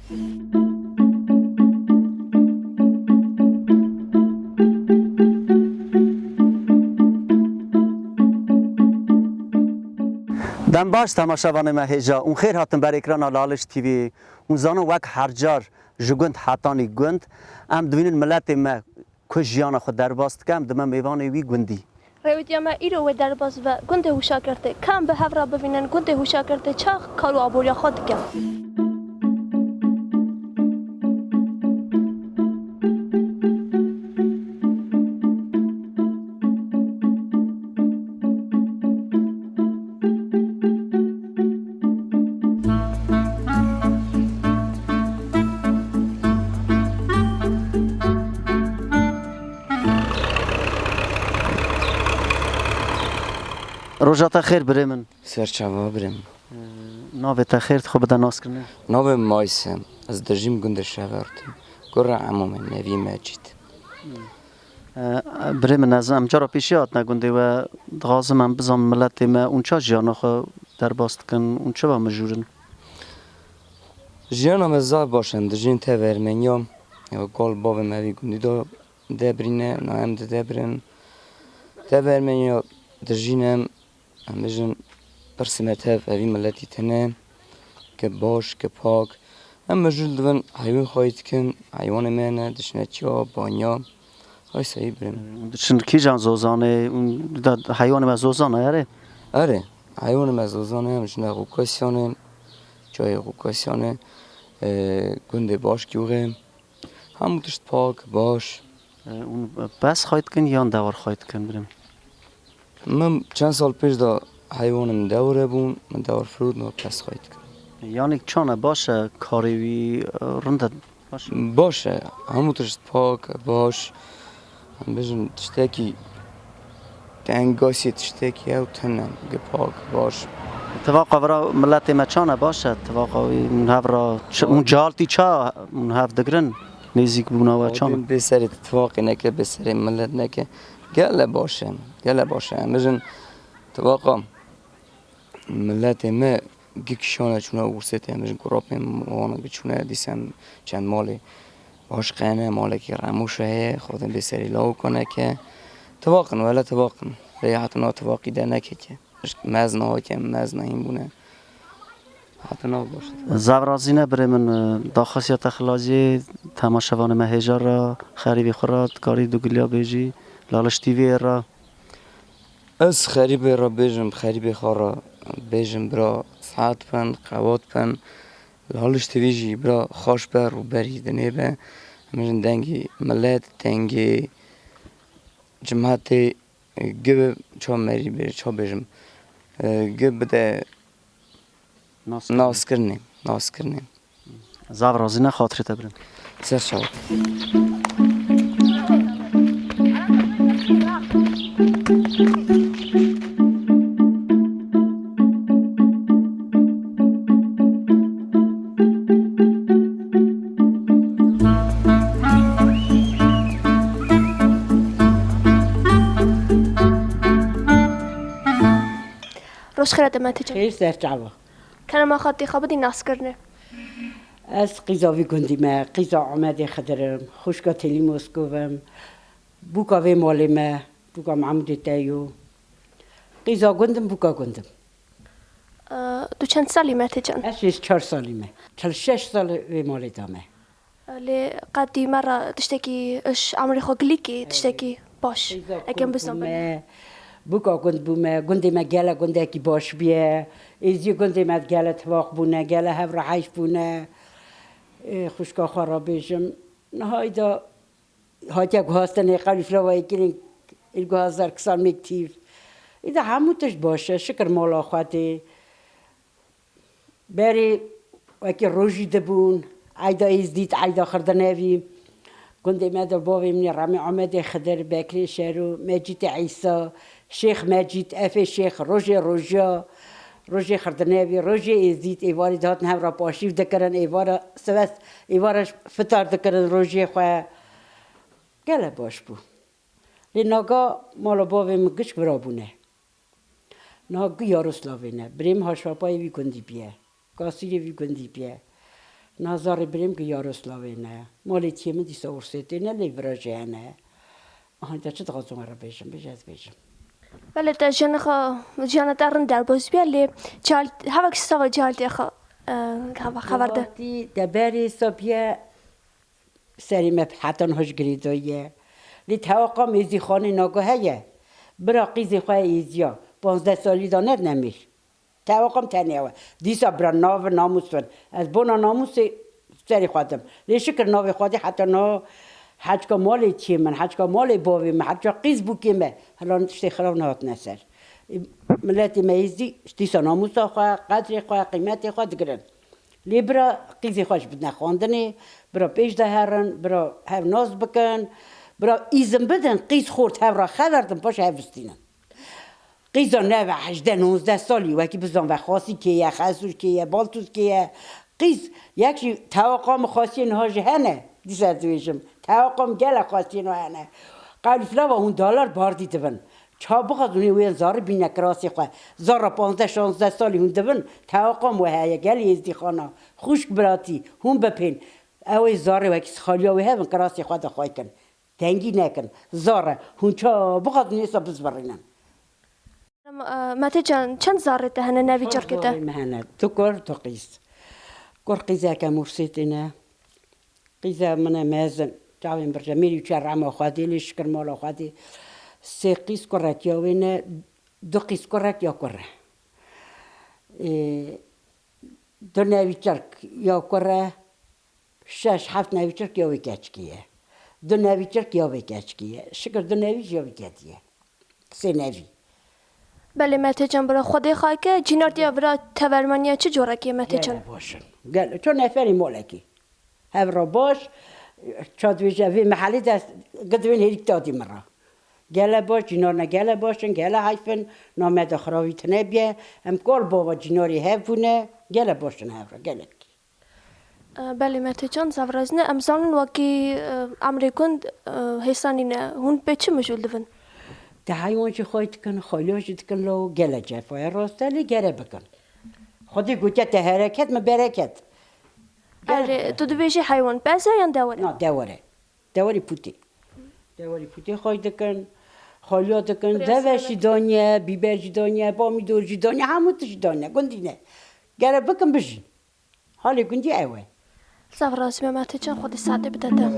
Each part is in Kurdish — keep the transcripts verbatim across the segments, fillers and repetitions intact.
Dem baş temaşevanê me hêja, hûn xêr hatin ber ekrana Laliş T V. Hûn zanin wek her car ji gund hetanî gund, em dibînin miletê me ku jiyana xwe derbas dike, em dime mêvanê wî gundî. Rêwîtiya me îro wê derbas be gundê Hûşakirtê. Ka em bi hev re bibînin gundê Hûşakirtê çax kar û aboriya xwe dike. Roja te xêr birê min. Ser çava birê min. Ee, navê te xêr, xwe bide naskirinê. Navê min Mayis e. Ez dijîm gundê Şevertê. Gura Emomê, Nevî Mecîd. Ee, birê min, ez em cara pêşî hatine gundê we, dixwazim em bizanin miletê me hûn ça jiyana xwe derbas dikin, hûn çi va mijûr in? Jiyana me zaf baş e, em dijîn tev Ermeniya, ya gol bavê me vî gundî de debrîne, na em didebirin. Tev Ermeniya dijîn em, em bijin pirsî me tev evî miletî tune, ki baş, ki pak. Em mijûl dibin heywan xwayî dikin, heywanê me ne, dişine çiya, banya, hay seyî birin. Diçin kîjan zozanê, da heywanê me zozan e, erê? Erê, heywanê me zozan e, em jine Qûkasyan e, çayê Qûkasyan e, e, gundê baş kî uxe. Hemû tişt pak, baş. E, hûn pez xwayî dikin yan dewar xwayî dikin, birê min? Min çend sal pêş de heywanê min dewar hebûn, min dewar firot, min pez xwayî dikin. Yanî çan e, baş e, karê wî, e, rind e, baş e? Baş e, hemû tişt pak, baş. Em bijin tiştekî tengasî tiştekî ew tune, gi pak, baş. Tivaqa vira miletê me çan e, baş e? Tivaqa wî hûn hev ra çi, hûn cihaltî ça hûn hev digirin? Nêzîk bûna we çan e? Xwedê bê serê tifaqê neke, bê serê milet neke. Gele baş e, gele baş e. Em bijin tivaqa miletê me gi kişane çûne Ûrsêtê, em bijin kurapên wana gi çûne dîsem çend malê baş qene, malekî Remûşe heye, xwedin bê serî lawika neke. Tivaqin, wele tivaqin. Rê hatina tivaqî de nekeke. Pişt mezna hake, mezna hîn bûne. Hatina baş. Zaf razî ne birê min, daxwasiya te xilaziyê temaşevanê me hêja re, xerîbê xwe re, dikarî du giliya bêjî, Laliş T V re. Ez xerîbê re bêjim, xerîbê xwe re bêjim, bira sihet bin, qewat bin. Laliş T V jî bira xweş be, rûberî dinê be. Em jin dengê milet, dengê cimetê, e, gi bi ça merî bê, ça bêjim, e, gi bide Naskirinê. Naskirinê, naskirinê. Zaf razî ne, xatirê te birin. Ser çawa. Roj xêr, Demet Can. Xêr ser çava. Kerema xwe tê xwe bidî naskirinê. Ez qîza vî gundî me, qîza Amedê Xidir im, xwişka Têlî Moskov im, bûka vê malê me, bûka Mehmûdê te yo. Qîza gund im, bûka gund im. Ee, tu çend salî me tê can? Ez şêst çar salî me. Çil şeş sal vê malê da me. Lê qetî me re tiştekî ji emrê xwe gilîkê, tiştekî baş. Qîza Ekem gund bizan bûme, bûka gund bûme, gundê me gele gundekî baş bûye. Êzî gundê me gele tifaq bûne, gele hev re heyf bûne. Ê, xwişka xwe re bêjim. Nihayda hatiye guhastinê qewlîflavayê kirin, îl guhazar kisan mêk tîv. Îda hemû tişt baş e, şikir mala xwe tê. Berê wekî rojî dibûn, eyda Êzdît, eyda Xirdinevî. Gundê me de bavê min ê Remê Amedê Xidir, Bekrê Şero, Mecîtê Îsa, Şêx Mecît, Efê Şêx, rojê rojiya, rojê Xirdinevî, rojê Êzdît, êvarê dihatin hev re paşîv dikirin, êvara siwes, êvara fitar dikirin rojê xwe. Gele baş bû. Lê naga mala bavê min gişk vira bûne. Niha gi Yaroslavê ne. Birê min haşvapayê vî gundî bîye. Kasîrê vî gundî bîye. Nazarê birêm ki Yaroslavê ne. Malê tiyê min dîsa Ursêtê ne, lê vira jî hene. Aha, te çi dixwazim we re bêjim? Bêje ez bêjim. Belê te jiyana xwe, jiyana te rind derbas bûye, lê cehal-, hevek sava cehaltê xwe, e, heva xeber de. Cehaltî te berê sabiye serê me heta niha ji girêdayî ye. Lê tewaqa mêzîxanê nago heye. Bira qîzê xwe êziya. Panzdeh salî da ne nemêj. Tewaqa min tenê ew e. Dîsa bira nav namûs bin. Ez bona namûsê serê xwe dim. Lê şikir navê Xwedê heta niha heçka malê çê min, heçka malê bavê min, heçka qîz bûkê me, hilan tiştê xirav nehatine ser. Miletê me êzî dîsa namûsa xwe, qedrê xwe, qîmetê xwe digirin. Lê bira qîzê xwe ji bidine xwendinê, bira pêş de herin, bira hev nas bikin, bira îzin bidin, qîz xort hev re xeverdin, paşê hev bistînin. Qîza neve hejdeh nozdeh salî, wekî bizan ve Xasîkê ye, Xezûrkê ye, Baltûzkê ye. Qîz, yek jî tewaqa min Xasiyê niha jî hene, dîsa ez dibêjim. Tewaqa min gele Xasiyê niha hene. Qewlî filava hûn dalar bardî dibin. Ça bixwazin wê zarî bîne kirasê xwe. Zara panzdeh şanzdeh salî hûn dibin, tewaqa min we heye, gelê êzdîxana. Xwişk biratî, hûn bipên. Ew ê zarê wekî xaliya wê hebin, kirasê xwe de xwey kin. Tengî nekin. Zar e. Hûn ça bixwazin êsa bizvirînin. Em, e, Mete can, çend zarê te hene, nevî çar çirkê te? Zarê me hene. Du kur, du qîz. Kur qîzeke Mûrsêtê ne. Qîza min e mezin. Çavên birce. Mêrî çe rema Xwedê lê şikir mala Xwedê. Sê qîz kurek ya wê ne. Du qîz kurek ya kur e. Ê, du nevî çirk ya kur e. Şeş, heft nevî çirk ya wê keçikî ye. Du nevî çirk ya wê keçikî ye. Şikir du nevî jî ya wê kedî ye. Sê nevî. Belê Mete can, bira Xwedê xay ke, cînartiya bira tevermaniya çi corekê Mete can? Gele baş in. Gele. Ço neferî molekî. Hev re baş, ça dibêje vê mehelê de gidibên hêrîk dadî min re. Gele baş, cînarne gele baş in, gele heyf in, namê de xiravî tine biye. Em kal bava cînarê hev bûne, gele baş in hev re, gelek. E, belê Mete can, zaf razî ne. Em zanin wekî, e, emrê gund, e, hêsa nîne. Hûn pê çi mijûl dibin? Te heywan jî xwey dikin, xaliya jî dikin, law gele cefa ye, rast e, lê gere bikin. Xwedê gotiye te hereket, me bereket. Erê, tu dibêjî heywan pez e yan dewar e? Na, dewar e. Dewarî pûtê. Dewarî pûtê xwey dikin, xaliya dikin, zeve jî daniye, bîber jî daniye, bamîdor jî daniye, hemû tişt jî daniye. Gundî ne. Gere bikin bijîn. Halê gundî ew e. Zaf razî me Mete can, Xwedê saetê bide te.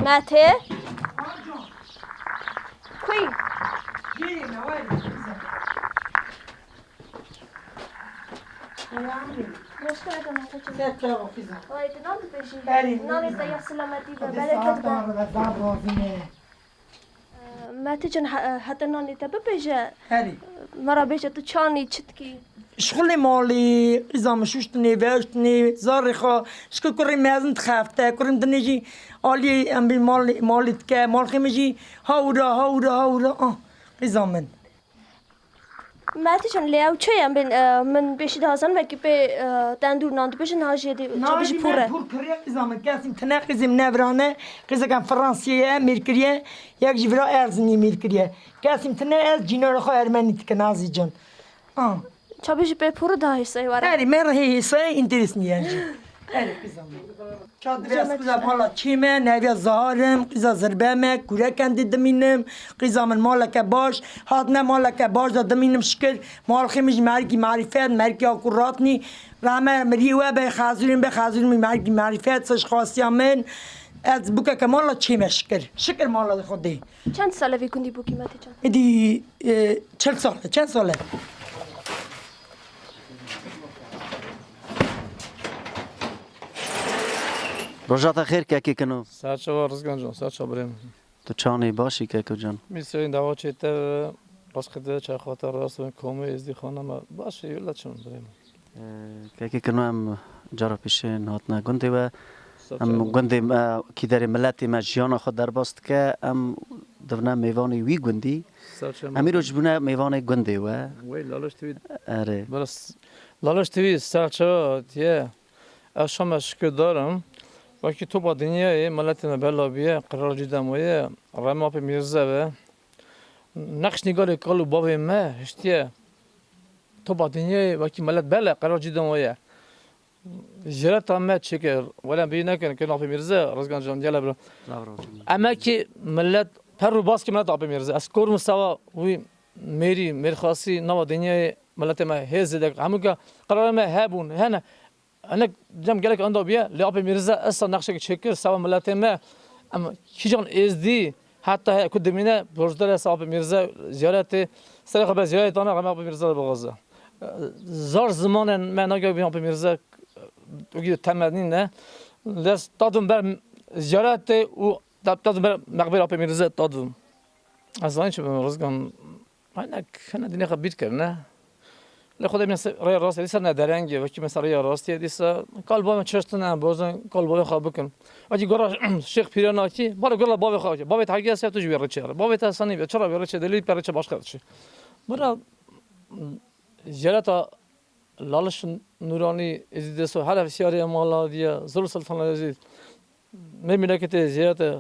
Mete? Kuy? Meşgul eke Mete can. Ser çawa xizan. Ay, tu nan dipêjî. Herî. Nanê te ya selametî be, bereket be. Xwedê saetan re be, zaf razî me. Mete can, he-, heta nanê te bipêje. Herî. Me re bêje tu çanî, çi dikî? Şixulê malê, qîza min şuştinê, veştinê, zarê xwe, şikir kurê mezin dixefte, kurê min dinê jî aliyê em bê malê, malê dike, malxê min jî ha wira, ha wira, ha wira, ah, qîza min. Mete can, lê ew çi ye? Em bên, e, min pêşî dihazan vekî pê, e, tendûr nan dibêjin, ha jê dê çi bijî pûr e. Pûr kiriye, qîza min kesî tine, qîzê min nevirane, qîzeke Fransiyê ye, mêr kiriye, yek jî vira Erzinî mêr kiriye. Kesî tine ez cînara xwe ermenî dikin, Azî can. Ah. Çabê jî pê pûr daha hêsayê were. Erê, me re hê hêsayê înteres nîyen jî. Erê, qîza min. Çadirê ez qîza mala çê me, neviya Zahar im, qîza zirbê me, kureken dê dimînim, qîza min maleke baş, hatine maleke baş de dimînim şikir, malxê min jî mergî marîfet, mergî akuratnî, rehme miriyê we be, xezûrên be, xezûrên min mergî marîfet, sej xasiya min, ez bûkeke mala çê me şikir. Şikir mala Xwedê. Çend sal e vî gundî bûkî Mete can? Êdî, e, çil sal e, çend sal e? Roja te xêr kekê kino. Ser çava Rizgan can, ser çava birê min. Tu çanî başî keko can? Mîseyên dawa çê te, rizqê te, çaxa te rast bin, komê êzdî xana me. Başî, wila çi min birê min. Ee, kekê kino em cara pêşên hatine gundê we. Em gundê me, kîderê miletê me jiyana xwe derbas dike, em dibine mêvanê wî gundî. Em îro ji bûne mêvanê gundê we. Wê Laliş T V. Erê. Laliş T V serçe hatiye. Ez şama şikir darim. Wekî topa dinyayê miletê me bela biye, qerar cî demaye, rema pê mîrze ve. Nexş nîgarê kal û bavê me hiştiye. Topa dinyayê wekî milet bele, qerar cî demaye. Ziyareta me çêkir, wele bî nekin, ke Apê Mîrze, Rizgan Can, gele bira. Em e ki millet, per û baskê milet Apê Mîrze. Ez kor min sewa wî mêrî, mêrxasî, nava dinyayê miletê me hê zêde. Hemû ke qerarê me hebûn, hene. Hinek cem gelek anda biye, lê Apê Mîrze esa nexşek çêkir, sewa miletê me. Em kîjan êzdî, heta he ku dimîne, borcdar e Apê Mîrze ziyaretê, serê xwe be ziyaretana, rema Apê Mîrze re bixwaze. Zar zimanên me nagê bîn Apê Mîrze, wekî temenî ne. Lê ez tadim ber ziyaretê û ta-, tadim ber meqbêr Apê Mîrze tadim. Ez zanî çi bim, Rizgan, aynek, hene dinê xwe bîr kirine. Lê Xwedê min se-, rêya rastê dîsa ne derengê, wekî mesela rêya rastê dîsa, kal bavê çeştin em, bozin kal bavê xwe bikin. Wekî gora Şêx Pîranakî, bala gora bavê xwe, bavê te hegî se tu ji wê reçê re. Bavê te sanî be, çira wê reçê de, lê pe reçê başqa reçê. Bira, ziyareta Laliş Nûranî, Êzîdê so, hele siyarê mala diye, Zul Sultan Êzîd, me mîneketê ziyarete.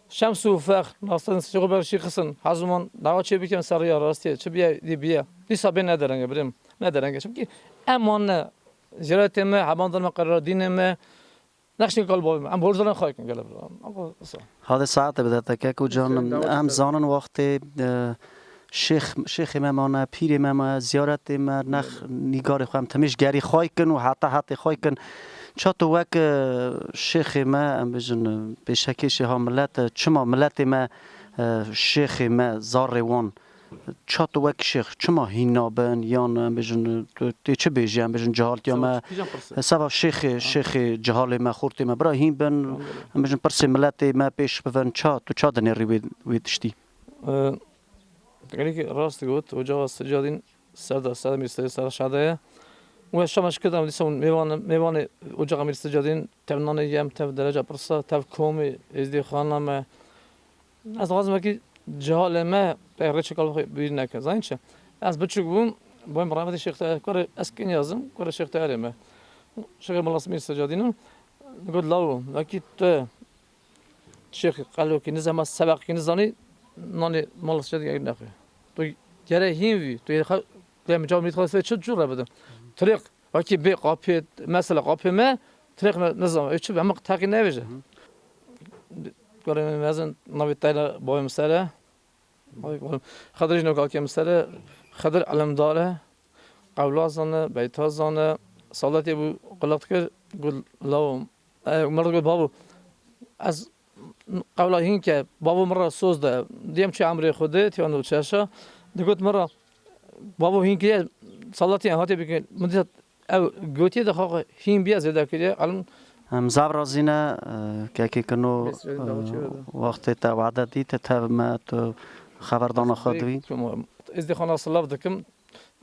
Şems û Fex, Nastin, Şêxo Berşî Xisin, Hezuman, dawa çê bikin ser rêya rastiyê, çi biye, dî biye. Dîsa bê ne derenge, birêm, ne derenge. Çimkî em wan ne, ziyaretê me, hebandan me, qerara dînê me, nexşên kal bavê me. Em borcdarên xwe kin gele bira. Ama qisa. Hadê saete bide te kek û can, em zanin wextê, e, şêx, şêxê me mane, pîrê me me, ziyaretê me, nex nîgarê xwe em temê ji gerî xwe kin û heta hetê xwe kin. Ça tu wek, e, şêxê me, em bêjin, e, pêşekêşê ha milet, e, çima miletê me, e, şêxê me, zarê wan, ça tu wek şêx, çima hîna bin, yan, em bêjin, tu tê çi bêjî, em bêjin, cihaltiya me, e, seva şêxê, şêxê cihalê me, xortê me, bira hîn bin, em bêjin, pirsê miletê me pêş bivin, ça, tu ça dinêrî wê, wê tiştî? E, gelekî rast got, ocaxa Sicadîn ser de, ser de Mîr Sicadîn ser şade ye. Û ez şama şikir dam dîsa hûn mêvan, mêvanê ocaxa Mîr Sicadîn tevnanê yem, tev dereca pirsa, tev komê, êzdî xana me. Ez dixwazim wekî cihalê me, pê rêçê kal xwe bîr neke. Zanî çi? Ez biçûk bûm, boyim rahmetê Şêx Teher, kurê ez Kinyazim, kurê Şêx Teherê me. Şêxê Mala Mîr Sicadîn im. Got, lawo, wekî tu Şêxî qelokî nizema, sebekî nizanî, nanê mala Sicadî nexwe. Tu gere hîn vî, tu yê xwe, tu yê micav mît xwe çi cû re bidin. Tirêq, wekî bê qapê, mesela qapê me, tirêq ne, nizam, ew çi be, hema teqî nevêje. Gorê me mezin, navê teyna bavê min ser e. Xedir jî nokakê min ser e. Xedir ilimdar e. Qewla zane, beyta zane. Saletê bû, qulaq dikir, got, lawo. E, Umar digot, bavo, ez qewla hîn ke, bavo min re soz de. Diyem çi emrê Xwedê, tiyan û çeşa. Digot min re, bavo hîn kiriye, saletê hatê bikin. Min dîsa ev gotiye de xwe hîn biye zêde kiriye. Elin Em zav razî ne, e, kekê kino, Mescid e, Navçe de. Wextê te wade dî, te tev me, tu xeberdana xwe dibî. Ez dê xwe nas lav dikim.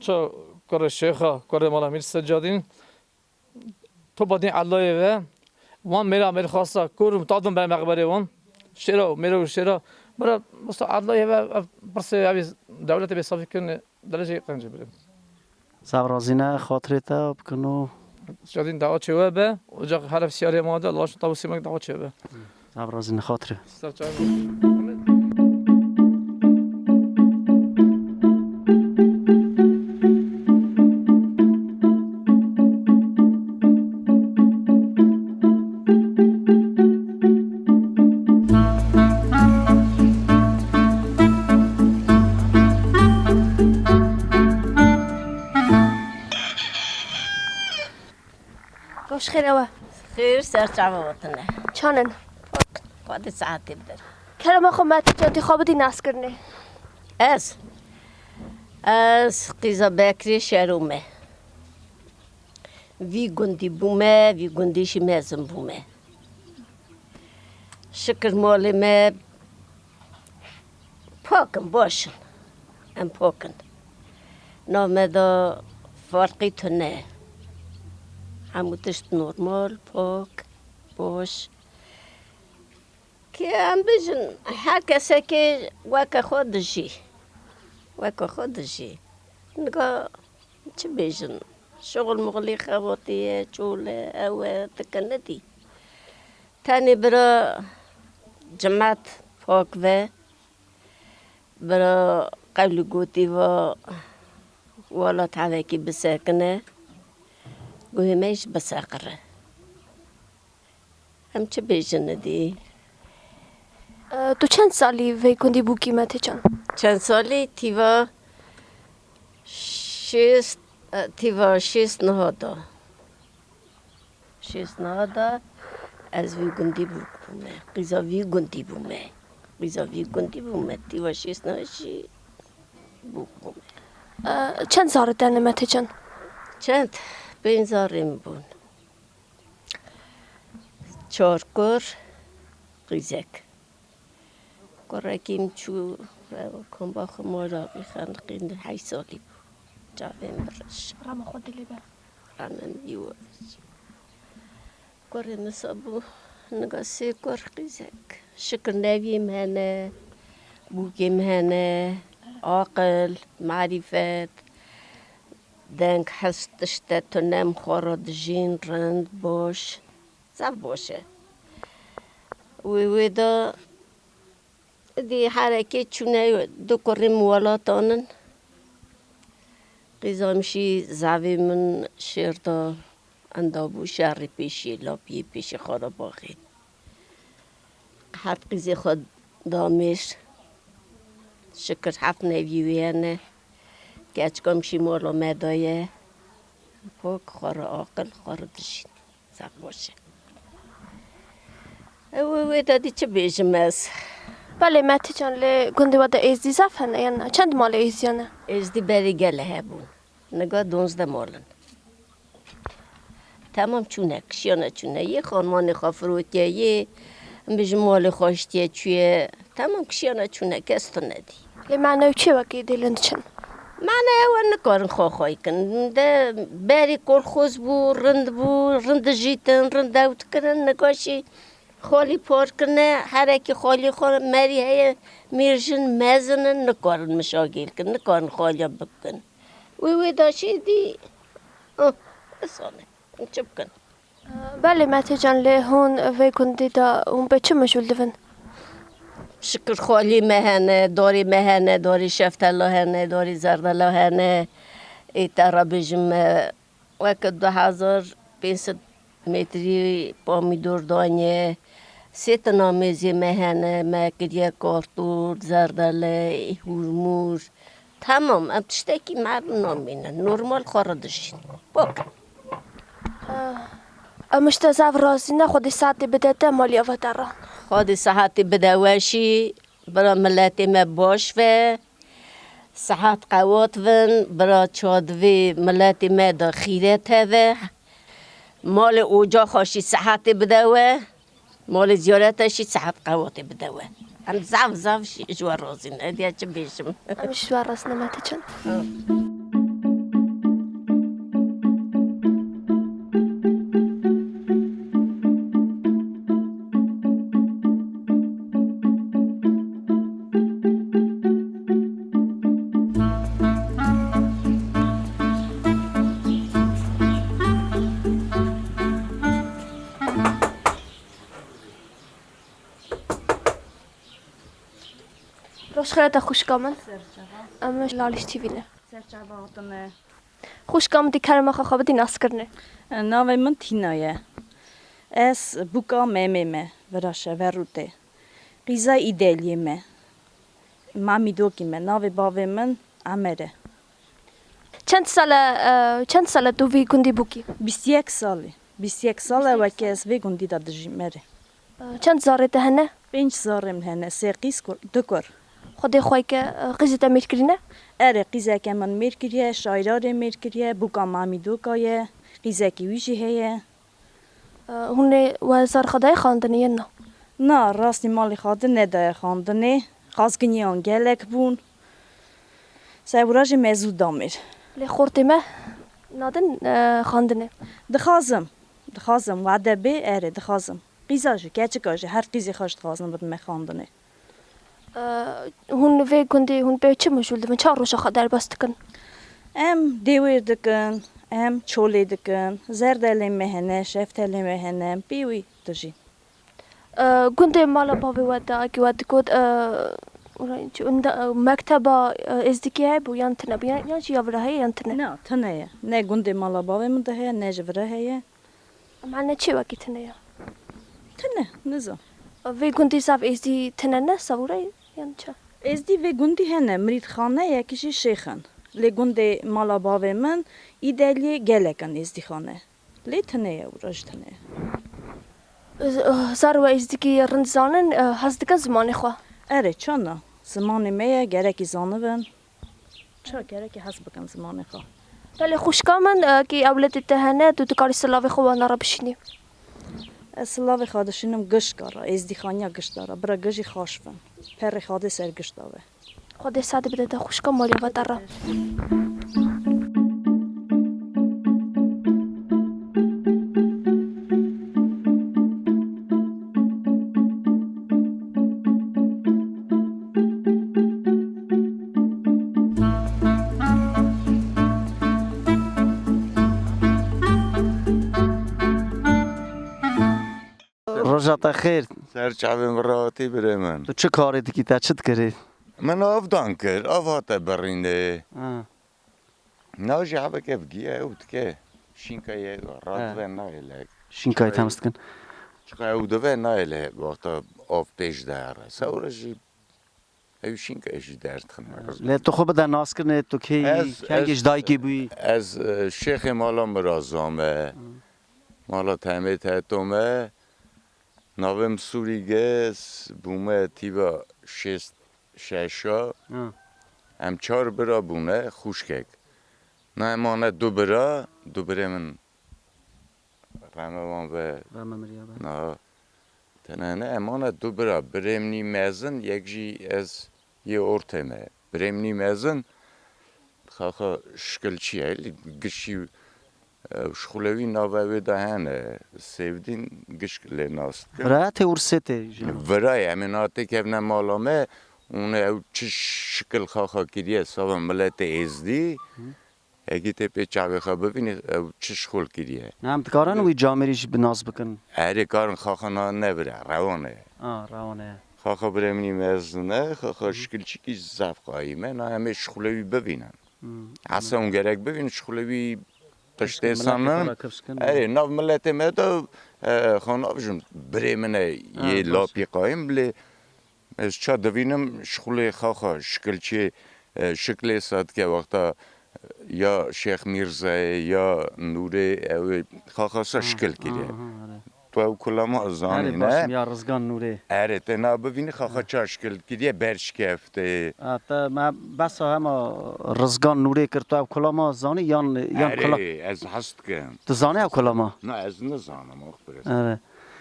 Ço kurê şêxa, kurê mala Mîr Secadîn, topa din Ellayê ve, wan mêra mêrxasa, kur û tadin ber mexberê wan. Şêra û mêra û şêra. Bira, musta Ellayê ve, ev pirsê, ev dewletê bê safî kirinê, dereceyê qencê birê. Zav razî ne, xatirê te bikin û Şadîn dawa çê we be, ocaq heref siyarê ma de, Allah şun tabu simek dawa çê be. Zav razî ne, xatirê. Ser çay. Roj xêr ewe. Xêr, ser çava watine. Çanin. Xwedî saetê bir. Kerema xwe me tu cadî xwe bidî naskirinê. Ez. Ez qîza Bekrê şero me. Vî gundî bûme, vî gundî jî mezin bûme. Şikir malê me pak in, baş in. Em pak in. Nav me de ferqî tune. Hemû tişt normal, pak. Boş. Ki em bijin, her kesekê weke xwe dijî. Weke xwe dijî. Niga çi bêjin? Şixul mixulî xebatî ye, çol e, ew e, tike nedî. Tenê bira cimet pak ve, bira qewlî gotî va welat hevekî bisekine, guhê me jî biseqire. Em çi bêjin dî? E, tu çend salî vê gundî bûkî me tê çan? Çend salî? Tîva şêst, e, tîva şêst niha da. Şêst niha da ez vî gundî bûk bûme. Qîza vî gundî bûme. Qîza vî gundî bûme. Tîva şêst niha jî bûk bûme. E, çend zarê te ne me tê çan? Çend? Pênc zarê min bûn. Çar kur, qîzek. Kurekî min çû, ew komba xwe mala vî xeniqîn heşt salî bû. Çavên min reş. Rama xwe dilê be. Rama min wê. Kurê min sa bû, niga sê kur qîzek. Şikir neviyê min hene, bûkê min hene, aqil, marîfet, deng, his, tişte tune em xwe re dijîn, rind, baş. Zaf baş e. Wê, wê de dî herekê çûne du kurê min welatan in. Qîza min jî zavê min şêr da, enda bû şerê pêşî, lapiyê pêşî xwe de baxê. Heft qîzê xwe da mêr. Şikir heft neviyê wê hene. Keçika min jî mala me de ye. Pok xwe re aqil xwe re dijîn. Zaf baş e. Ew, wê de dî çi bêjim ez? Belê, me tê çan lê gundê we de êzdî zaf hene yan na? Çend malê êzdiyan e? Êzdî berê gelê hebûn. Niga donzdeh mal in. Temam çûne, kişiyane çûne. Yê xanmanê xwe firotiye, yê em bêjin malê xwe hiştiye çûye. Temam kişiyane çûne, kes tune dî. Lê mane ew çi wekî dêlin diçin? Mane ew e nikarin xwe xwey kin. De berî kolxoz bû, rind bû, rind dijîtin, rind ew dikirin. Nika jî xalî par kirine, herekî xalî xwe merî heye, mêrjin mezin in, nikarin mişagêl kin, nikarin xaliya bikin. Wê wê da şêdî, ah, isane. Çi bikin? Belê Metê can, lê hûn vê gundî de hûn bi çi mijûl dibin? Şikir xalî me hene, darê me hene, darê şeftela hene, darê zerdela hene. Ê te re bêjim me, weke du hezar pênc sed metrî pamîdor daniye. Sê tina mêzê me hene, me kiriye kartûr, zerdele, hûrmûr. Tamam, em tiştekî me namîne. Normal xwe re dijîn. Bak. Em ji te zaf razî ne, Xwedê saetê bide te malî ava te re. Xwedê saetê bide we jî, bira miletê me baş ve, sihet qewat vin, bira çadivê miletê me de xîret heve. Malê ocaxa jî sihetê bide we. Malê ziyarete jî sihet qewatê bide we. Em zaf zaf jî ji we razî ne. Hediye çi bêjim? Em ji we razî ne Metê can. Roj xêr te xwişka min. Ser çava. Em ji Laliş T V ne. Ser çava hatine. Xwişka min, dî kerema xwe xwe bidî naskirinê. Navê min Tîna ye. Ez bûka Memê me, vira Şeverûtê. Qîza Îdeliyê me. Mamîdokî me. Navê bavê min Emer e. Çend sal e, e, çend sal e tu vî gundî bûkî? Bîst yek salî. Bîst yek sal e weke ez vê gundî de dijîm, erê. E, çend zarê te hene? Pênc zarê min hene, sê qîz, kur, du kur. Xwedê xweyke, e, qîzê te mêr kirîne? Erê, qîzeke min mêr kiriye, şayrarê mêr kiriye, bûka Mamîdoka ye, qîzekî wî jî heye. E, hûn ê we zar xwe daye xandinê yên na? Na, rastî malê xwe din nedaye xandinê. Xazginiyan gelek bûn. Sewra jî me zû damêr. Lê xortê me nadin, e, xandinê. Dixwazim, dixwazim. Wade bê, erê, dixwazim. Qîza jî, keçika jî, her qîzê xwe jî dixwazin bidin me xwendinê. E, hûn vê gundê, hûn pê çi mijûl dibin? Çar roja xwe derbas dikin? Em dêwêr dikin, em çolê dikin, zerdelê me hene, şeftelê me hene, em pê wî dijîn. E, gundê mala bavê we de, akî we digot, e, mekteba, e, êzdîkî hebû yan tune bû? Yan, yan jî ya vira heye yan tune? Na, tune ye. Ne gundê mala bavê min de heye, ne ji vira heye. Mane çi wekî tune ye? Tune, nizam. Vê gundî zaf êzdî tune ne, Sawûra ye yan çi? Êzdî vê gundî hene, mirîdxane yekî jî şêx in. Lê gundê mala bavê min, îdeliyê gelek in êzdîxane. Lê tune ye, ewra jî tune ye. Zar we êzdîkî rind zanin, e, hez dikin zimanê xwe? Erê, çana. Zimanê me ye, gerekî zanibin. Ça gerekî hez bikin zimanê xwe. Belê xwişka min, e, kî ewledê te hene, tu dikarî silavê xwe wana re bişînî? Ez silavê xwe dişînim gişka re, êzdîxaniya gişta re. Bira gişt jî xaş bin. Perê Xwedê ser gişta be. Xwedê saet bide te xwişka, maliya ve te re. Roja te xêr. Ser çavên min rahatî birê min. Tu çi karê dikî, te çi dikirî? Min avdan kir, av hate birînê. Ha. Na jî hevek ev giya ew dike. Şînka ye, He. radive nayê lek. Şînkayê Çiqayê- temiz dikin. Çiqa ew dive nayê lek, wexta av pêş de here. Sewre jî ew şînka jî derdixin. Lê tu xwe bide naskirinê, tu kê yî, Ez, kengê ez, ji dayikê bûyî? Ez, e, şêxê mala Mirazan me. Hı. Mala Temê Teto me. Navê min Sûrî Gez, bûme tîva şêst şeşa. Ha. Em çar bira bûne, xwişkek. Na emane du bira, du birê min reme wan ve. Reme miriya ve. Na. Tenene emane du bira, birê min î mezin, yek jî ez yê ortê me. Birê min î mezin, xaxa şikilçî ye, gişî, e, şixulewî nava wê de hene, Sêvdîn gişk lê nas dikin. Vira tê ursê tê jî. Vira ye, em ê na têkevne mala me, ûne ew çi şikil xaxa kiriye, sava miletê êzdî, Hı. Ekî tê pê çavê xwe bibînî, ew çi şixul kiriye. Em dikarin wî camêrî jî bi nas bikin? Erê, karin xaxa na ne vira, rewan e. A, rewan e. Xaxa birê min î mezin e, xaxa şikilçikî zaf qayîm e, na em ê şixulê wî bibînin. Hmm, Hesen gerek bibînin, şixulê wî tiştê Keşke miletê sanin. xwe re kifş kin. Erê, nav miletê me de, e, xwe navijim, birê min e, Ha, yê baş. lapî qayîm, lê Ez ça divînim şixulê xaxa şikilçê, e, şiklê sa dike wexta, e, ya Şêx Mîrzayê ya Nûrê ew ê xaxa sa Ha, şikil kiriye. ha, ha, erê. Tu ew kulama zanî Erê, ne? Başim ya Rizgan Nûrê. Erê, te na bivînî xaxa Ha. ça şikil kiriye, ber şikeftê. Ha, te me besa hema Rizgan Nûrê kir, tu ew kulama zanî yan, yan kula- Erê, ez hez dikim. Tu zanî ew kulama? Na, ez nizanim, ox birêz. Erê.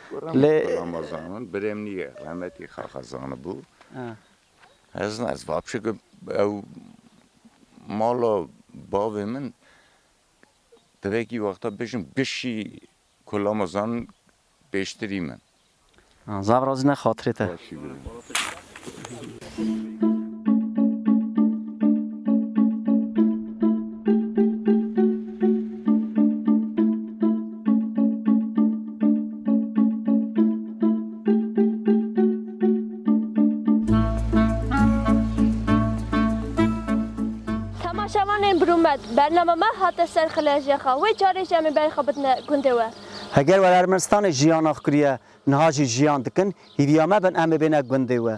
Kuram Lê- kulama zanin, birê min yê rehmetî xaxa zanibû. Ha. Ez ne, ez vapşe ke ew mala bavê min divekî wexta bêjim gişî kulama zan pêştirî min. Ha, zaf razî ne xatirê te. Başî birin. Temaşevanên birûmet, bername me hate ser xilê jêxa. Wê carê jî em ê berê xwe bidine gundê we. Heger we li Ermenistanê jiyana xwe kiriye, niha jî jiyan dikin, hîviya me bin em ê bêne gundê we.